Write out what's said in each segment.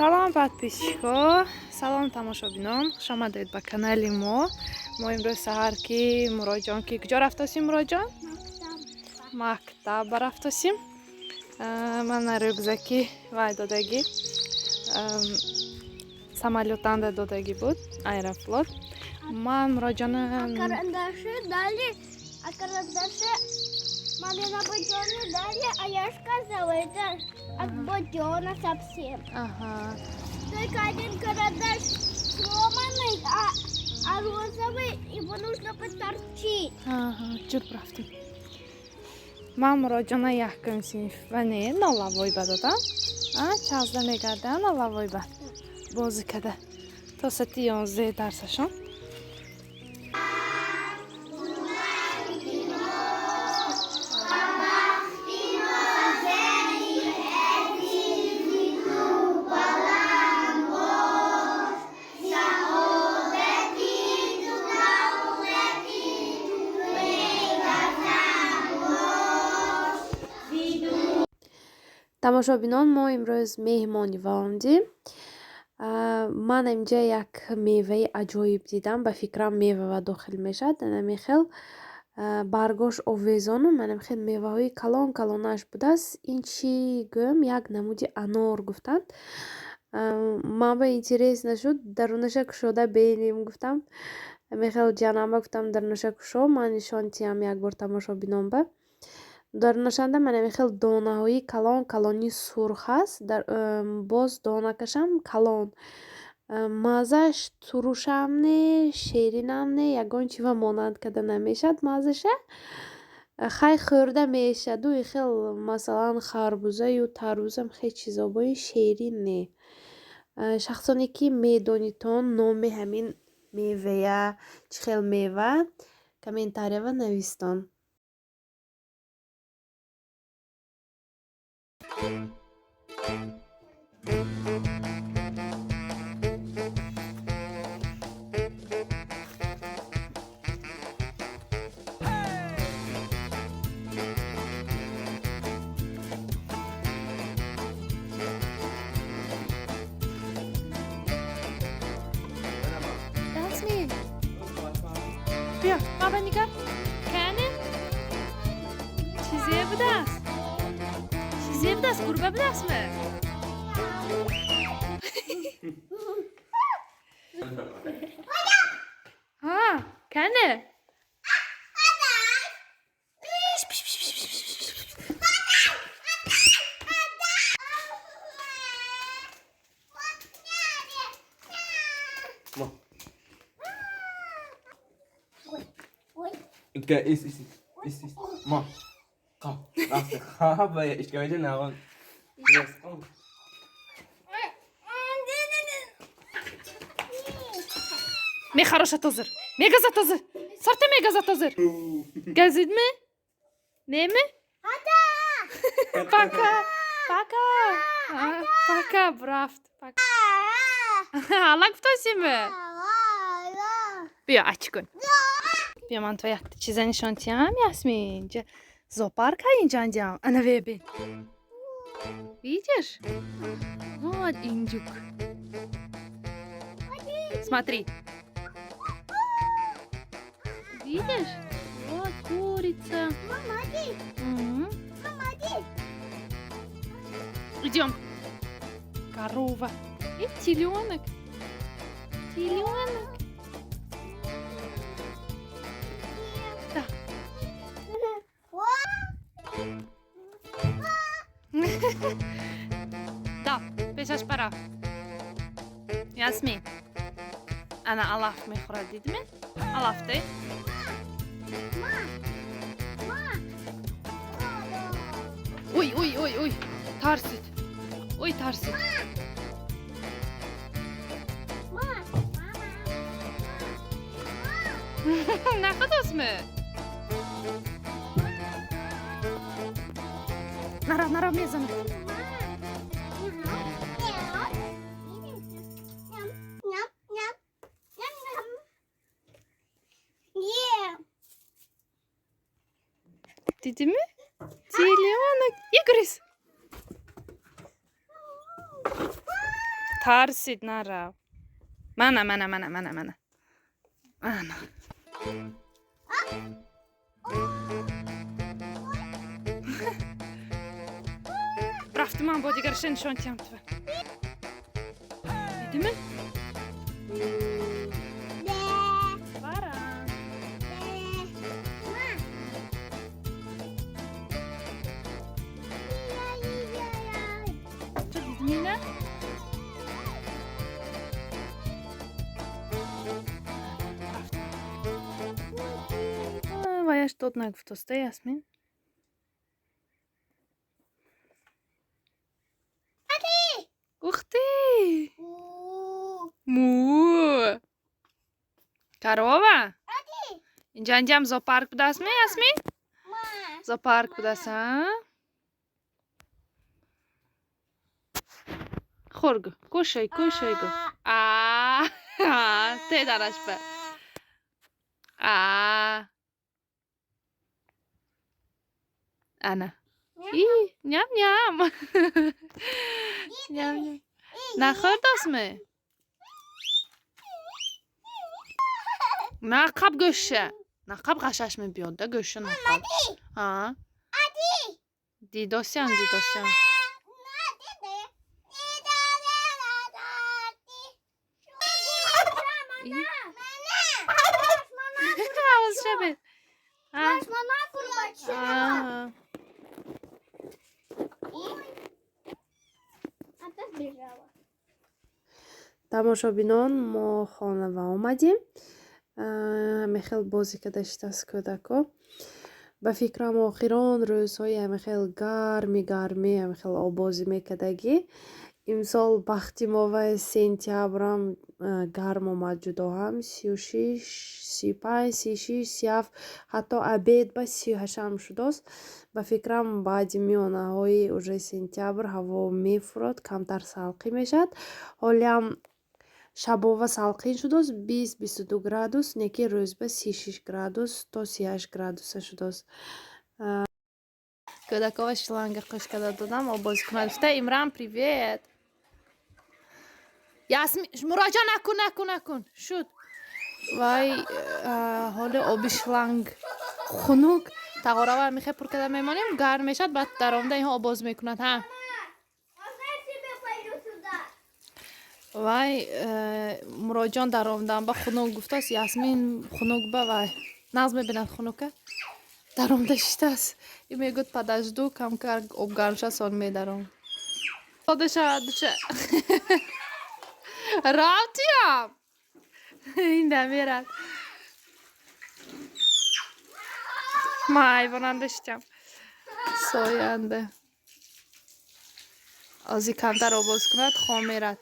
Салом, подписчикҳо, салом, тамошобинон, хуш омадед ба канали мо. Мо имрӯз саҳар ки Муроҷон ки куҷо рафтосим, Муроҷон? Мактаб рафтосим. Мана рюкзаки вай додагӣ, самолётанда додагӣ буд, Аэрофлот. Ман Муроҷона Карандаши дали, а карандаши маме на Будённу дали, а я сказала, это от Будённа совсем. Только один карандаш сломанный, а розовый его нужно подторчить. Ҷур рафтем. Ман Муроҷона якум синф ва не нолавой ба додам. Чазда мегарда нолавой ба бозӣ када то сати 11 дарсашон. Тамошобинон, мо имрӯз меҳмонӣ омадем. Ман инҷа як меваи аҷоиб дидам, ба фикрам мевава дохил мешавад. Анамихел баргош овезону манамихел меваҳои калон калонаш будааст. Ин чӣ гӯям, як намуди анор гуфтанд. Ман ба интерес нашуд, дарунаша кушода бинем гуфтам. Мехел ҷанамба гуфтам, дарунаша кушо, ман нишон тиҳам як бор тамошобинон ба. Дарунашанда манамихел донаҳои калон калони сурх аст, боз донакашам калон. Маззааш турушам не, шеринам не, ягон чива монанд карда намешавад маззаша. Хай, хӯрда мешаду ихел, масалан, харбузаю тарбузам хел чизо бо ин шерин не. Шахсоне ки медонитон номи ҳамин мевая, чӣ хел мева, комментариява навистон. Ясмин, биё, баба, нигоҳ кане, чизе будааст, чизе будааст, гурба будастми? Ҳа, кане? Пиш, пиш, пиш, пиш, пиш, пиш, пиш. Ma. Ой, Is, is, is, is. Ma. Qa. Рафт. Ха, ишкамаҷа нағон. Yes. Мехарошад ҳозир, мегазад ҳозир, сарта мегазад ҳозир. Газидми, неми? Пока, пока, пока, рафт. Ала гуфтосиме? Биё, ачи кун, биё, ман то якта чиза нишон тиҳам. Ясмин, инҷа зоопарк ҳа, инҷа андиам, ана бин, видишь, вот индюк, смотри, видишь, вот курица. Мгм. Идем. Корова. И теленок. Теленок. Да. Да, пешаш пара. Ясмин. Ана алаф мехӯрад, дидиме? Алаф де. Ой, ой, ой, ой. Тарсид. Ой, тарсид. Нахудосми? Наро, наро, мезанад. Ням, ням, ням, ням. Ем. Дидиме? Теленок. И грыз. Тарсид, нарав. Мана, мана, мана, мана, мана, ана. Рафти, ман бо дигарша нишон тиҳам тува. Дидиме? Баран. Ма. Ту дидими, на? Рафт. Ваяш дод нагуфтоста, Ясмин. Ух ты! Му! Корова? Инҷа инҷам зоопарк будастми, Ясмин? Зоопарк будаст, а? Хӯр гу, кушай, кушай гу. А, те дараш ба. А. Ана. И, ням ням. Ням ням. Нахӯрдастме? Нақаб гӯша. Нақаб ғашаш мебиёд да, гӯша нақаб. А? Дидосян, дидосян. И? Овозша бед. А? А. А та сбежала. Тамошобинон, мо хона ва омадем. Ҳамихел бозӣ карда шитаст кӯдако. Ба фикрам, охирон рӯзҳои ҳамихел гарми гармӣ ҳамихел оббозӣ мекардагӣ. Имсол бахти мо ва сентябрам гарм омад ҷудо ҳам 36, 35, 36, 37, ҳатто обед ба 38ам шудост. Ба фикрам, баъди миёнаҳои уже сентябр ҳаво мефурод, камтар салқӣ мешавад. Ҳолиам шабова салқин шудост, 20-22 градус, неки рӯзба 36 градус то 38 градуса шудост. Кӯдакова шланга қӯш карда додам, оббозӣ кунад гуфта. Имран, привет. Ясмин, Муроҷон, накун, накун, накун. Шуд. Вай, ҳоли оби шланг хунук, тағорава мехе пур карда мемонем, гарм мешавад, баъд даромада инҳо обоз мекунад, ҳа. Можно я тебе пойду сюда? Вай, Муроҷон даромадан ба хунук гуфтааст, Ясмин хунук ба вай нағз мебинад, хунука даромада шитааст. И мегӯяд: «Подожду, камкар об гарм шавад, сон медаром». Дода шавад, душа рафтиям, ин намерад. Ма айвонанда шитям, соянда. Ози камтар обоз кунад, хом мерад.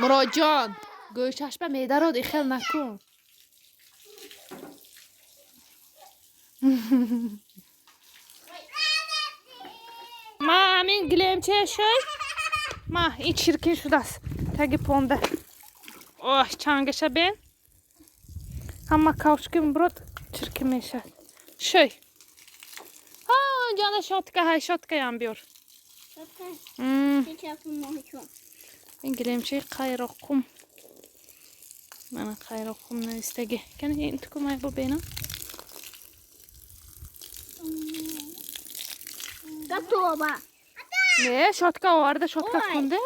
Муроҷон, гӯшашба медарод, ихел накун. Ма, ҳамин гилемче шӯй. Ма, ин чиркин шудааст таги понда. Оҳ, чангаша бен, ҳама кавшки мебурод, чиркин мешавад. Шӯй. Ҷана, щётка ҳай, щёткаям биёр. Сейчас помогу. Ин гилемчаи Қайроққум, мана, Қайроққум навистагӣ. Кани, ин тукумай бо бенам. Готово. Не, щётка оварда, щётка. Ой. Кунде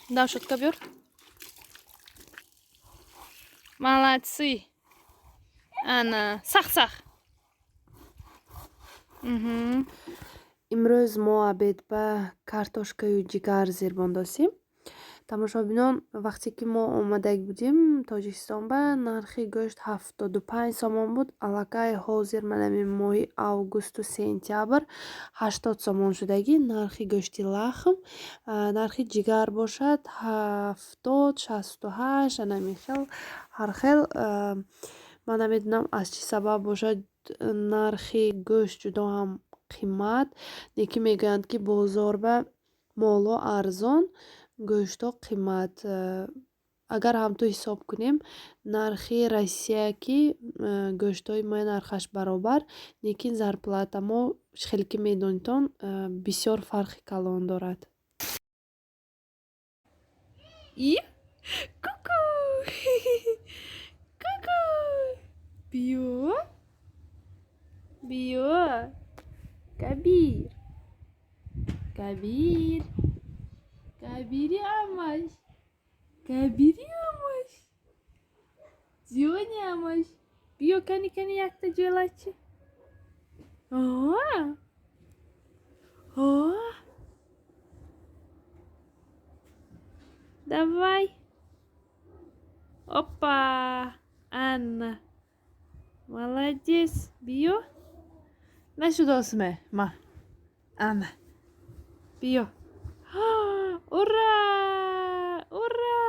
да, щётка биёр. Молодцы. Ана, сах сах. Имрӯз мо обед ба картошкаю ҷигар зирбондосем. Тамошобинон, вақте ки мо омадаг будем Тоҷикистон ба, нархи гӯшт 75 сомон буд. Аллакай ҳозир, манами моҳи августу сентябр, 80 сомон шудагӣ нархи гӯшти лахм. Нархи ҷигар бошад 70, 68, анами хел, ҳар хел. Ман намедонам, аз чӣ сабаб бошад, нархи гӯшт ҷудо ҳам қимат. Лекин мегӯянд, ки бозор ба моло арзон, гӯштҳо қимат. Агар ҳамту ҳисоб кунем, нархи Россия ки гӯштҳои мо нархаш баробар, лекин зарплата мо, хеле ки медонитон, бисёр фарқи калон дорад. И ку-ку, ку-ку. Биё, биё, Кабир, Кабир, Кабири амаш, Кабири амаш, ҷони амаш. Биё, кани, кани, якта ҷелачи. О, о, давай. Опа, Анна, молодец. Биё, нашудосме ма, Анна, биё. Ура, ура!